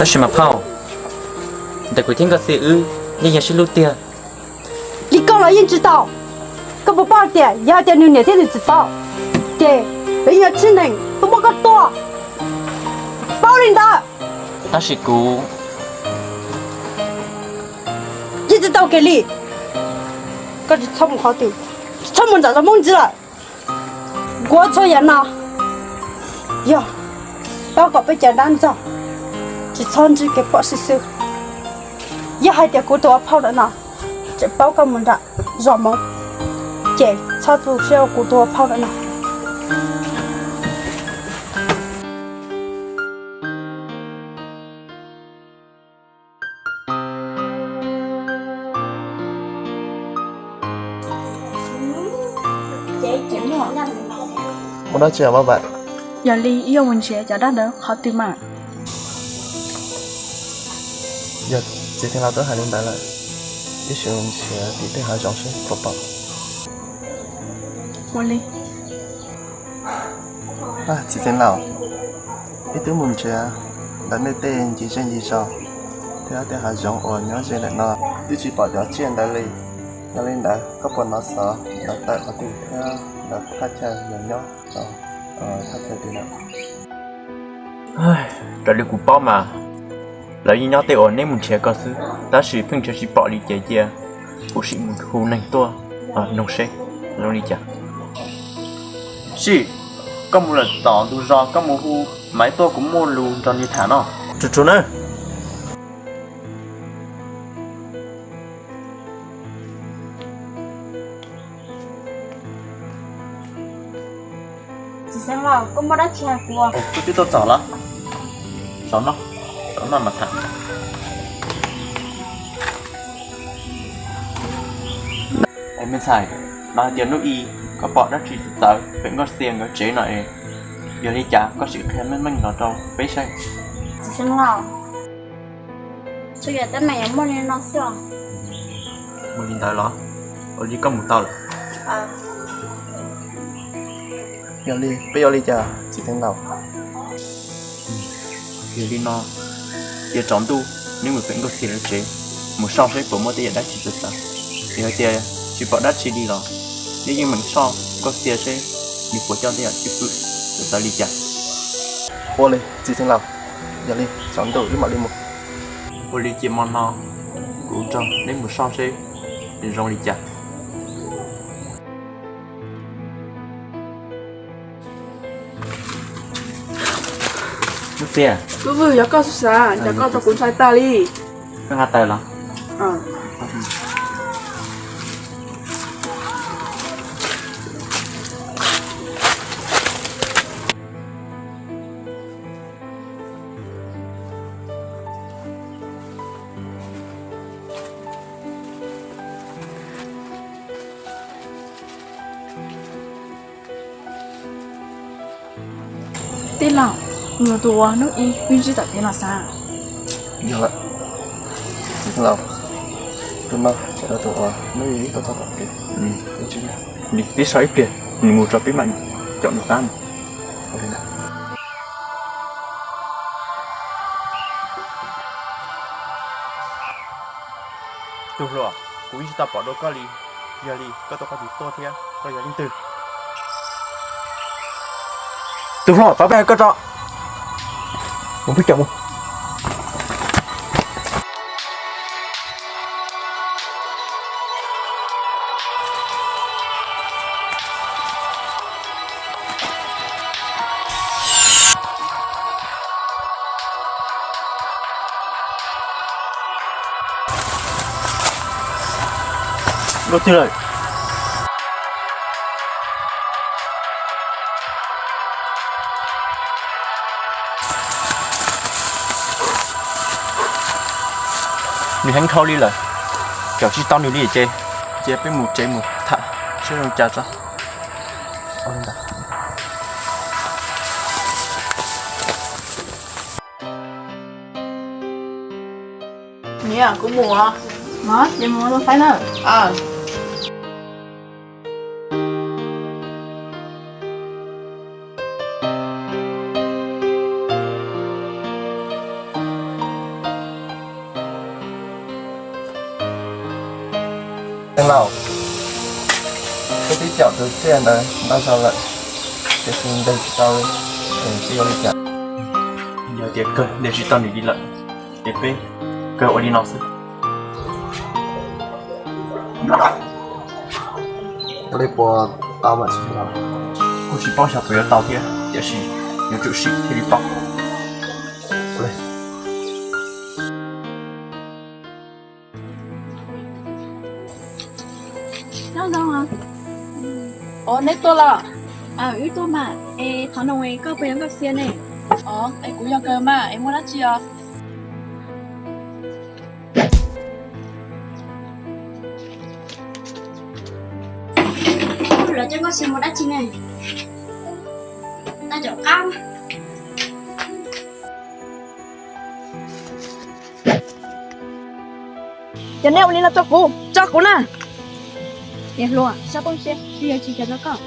Tab sis mas phauj, ntawm kuv thiab Nkauj Xia wb yeej yog sib hlub tiag. Li koj los yeej tsis tau. Koj puas paub tias yog hais tias nws niam thiab nws txiv paub, ces lawv yeej yuav tsim neeg tuaj muab koj tua. Paub li ntawd. Tab sis kuv yeej tsis tau kev li. Koj tsis txhob mus qhov twg, tsis txhob mus nram zos Hmoob Ntsis lawm. Kuv ua txhua yam no yog paub kom peb cov dab ntxaug tsis txhob ntsib kev phem xwb xwb. Yog hais tias kuv tus ua phauj ntawm no tseem paub koj mus nram zos Hmoob, ces txhob tu siab ua kuv tus ua phauj ntawm no. Muaj dab tsi os Maj Vam? Yog li wb yuav mus nrhiav cov dab ntawd qhov twg mas? Yog txiv Xeev Laus twb hais li ntawd lawm, wb sim mus nrhiav tim tej hav zoov seb puas pom. Ua li. Txiv Xeev Laus, wb twb mus nrhiav ntawm nej tej ncig zej ncig zos thiab tej hav zoov uas nyob ze ntawm no, twb tsis pom cov tsiaj ntawd li. Yog li ntawd koj puas hnov xov lawv tawm qhov twg thiab lawv thaj chaw nyob rau thaj chaw twg lawm? Raws li kuv paub mas lawv yeej nyob tej uas neb mus nrhiav ko xwb, tab sis pheej nrhiav tsis pom li ces cia kuv sim mus hu neeg tuaj noog seb zoo li cas. Sij, koj mus lawm tom ntug zos, koj mus hu Maiv tuaj, kuv muaj lus nrog nws tham no. Tsuag tsuag na. Txiv Xeev Laus, koj muaj dab tsi hais kuv? Koj twb tuaj txog los? Zaum no, zaum no mas tham. Es me ntxhais, no hais tias hnub i koj pom dab tsi txawv txawv pem Nkauj Xia nkawd tsev no es, yog li cas koj sim qhia meej meej los rau peb saib. Txiv Xeev Laus, txhua yam teeb meem yuav muaj li no xwb os. Muaj li ntawd los? Ua li koj mus tau lawm. Yog li peb yuav li cas txiv Xeev Laus? Yog li no, cia tsaus ntuj neb mus pem Nkauj Xia lawv tsev, mus soj seb puas muaj tej yam dab tsi txawv txawv. Yog hais tias tsis pom dab tsi li los neb yeej meem soj Nkauj Xia seb nws puas coj tej yam cwj pwm txawv txawv li cas. Ua li txiv Xeev Laus, yog li tsaus ntuj wb mam li mus. Ua li cia hmo no kuv nrog neb mus soj seb nws zoo li cas. Nkauj Xia, yog koj xwb sas, cas koj tso kuv ntshai tag li. Koj nqa taws los? Tij laug, kuv yog tus uas hnub i wb ntsib tom kev no xav. Yog lawm, tij laug, tus no yog tus uas hnub i wb tuaj txog tom kev. Peb so ib pliag, nws mus tso peb mam caum nws qab mus. Tus hluas, kuv yeej tsis tau pom dua koj li, yog li koj tuaj qhov twg tuaj thiab koj yog leej twg? Tus hluas, pab peb hais koj tso. Mus peb caum mus. Dua twg lawm? Nws heev dhau li lawm, caum tsis tau nws li ces cia peb mus tsev mus tham seb zoo cas tso. Niam, kuv mus os. Ces mus faib na. Lauj, koj twb caum tus tsiaj ntawd ntau zaus lawm, tiam sis ntes tsis tau li, es yuav ua li cas? Yog tias kawg ntes tsis tau nws li lawm, ces peb kawg ua li no xwb. Ua li puas tau mas? Kuj tsis paub xyov puas yuav tau thiab, tiam sis yuav tsum sim thiaj li paub. Nyob zoo. Ov, neb tuaj los? Wb tuaj mas. Es qhov no koj puas yog Nkauj Xia ne? Ov, es kuv yog Kaws mas, es muaj dab tsi os? Lawv coj Nkauj Xia mus dab tsi ne? Tau caum qab. Ces neb ua li no rau kuv, tso kuv na. Niam hluas, sab poob siab, wb yuav tsis cov rau koj.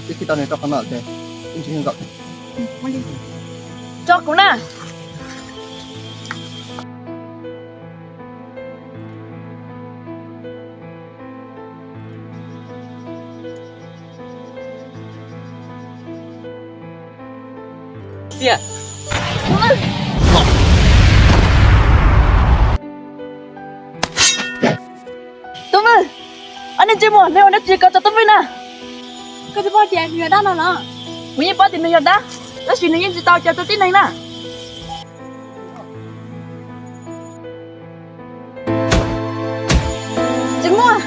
Wb khi tau nws rau qhov no ces wb tsis nkaum. Tso kuv na. Xia. Tub Vwj, ob niag ntsej muag, neb ua dab tsi ko tso Tub Vwj na? Koj tsis paub tias nws yog dab no los? Kuv yeej paub tias nws yog dab, tab sis nws yeej tsis tau cov rau tib neeg na. Tsis muaj.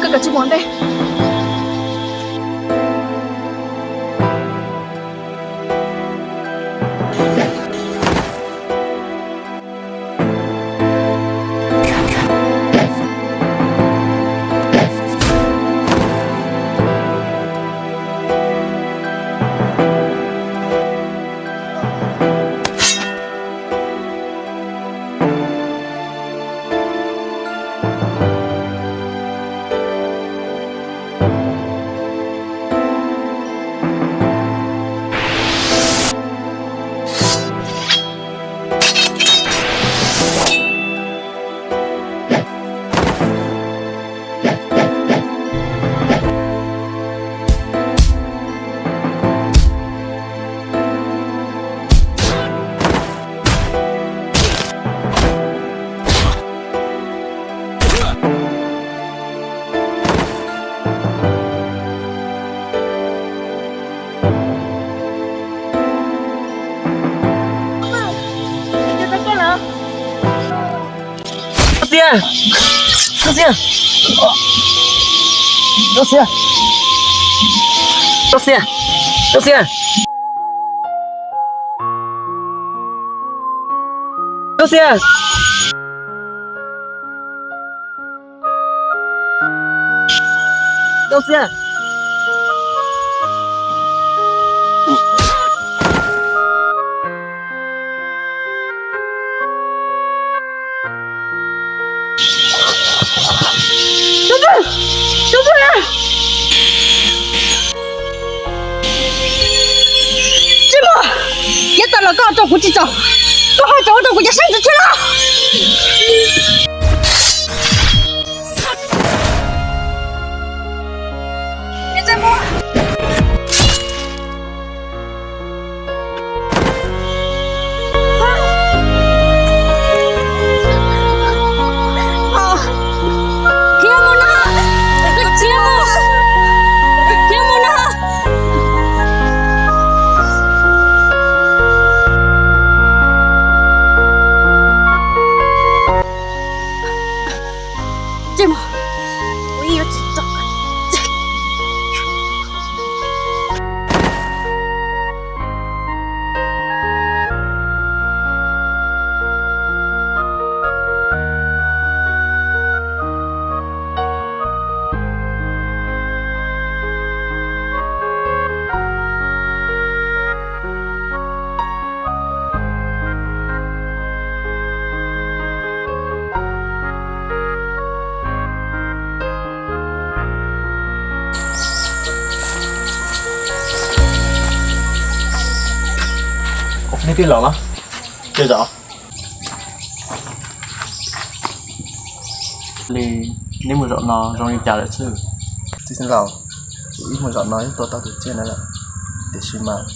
Koj kav tsij mus ntej. Tub Xia! Tub Xia! Tub Xia! Tub Xia! Tub Xia! Tub Xia! Tub Xia! Tub Xia! Tub Xia! Tsis muaj, yav tas los koj ua rau kuv tsis txaus, koj ho tseem ua rau kuv cov sab ntxwv thiab los? Khiav mus no! Khiav mus! Khiav mus no! Nej twb los los, cia zov. Li, neb mus zaum no zoo li cas lawm xwb? Txiv xeev laus, kuv wb mus zaum no yeej tua tau tus tsiaj na lawm, tiam sis mas,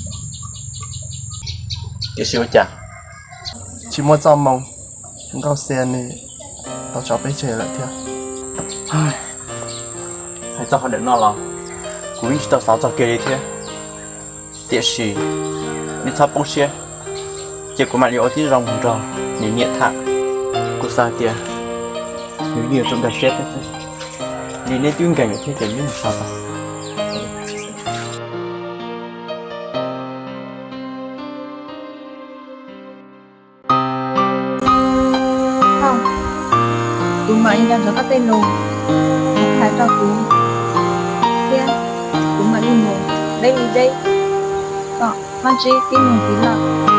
tiam sis ua cas? Tsis muaj txoj moo, Nkauj Xia nws tau tso peb tseg lawm thiab. Hais txog qhov ntawm no los kuv yeej tsis tau xav txog kiag li thiab. Tiam sis neb txhob poob siab, ces kuv mam li ua tib zoo mus nrog nws niam tham. Kuv xav tias nws yeej yuav tsum nkag siab thiab xwb, li neb twb nkees lawm thiab ces neb mus so tau. Kuv mam li nco ntsoov koj tej lus hais rau kuv thiab, kuv mam li mus deb li deb kom Hmoob Tsib tib neeg tiv loj.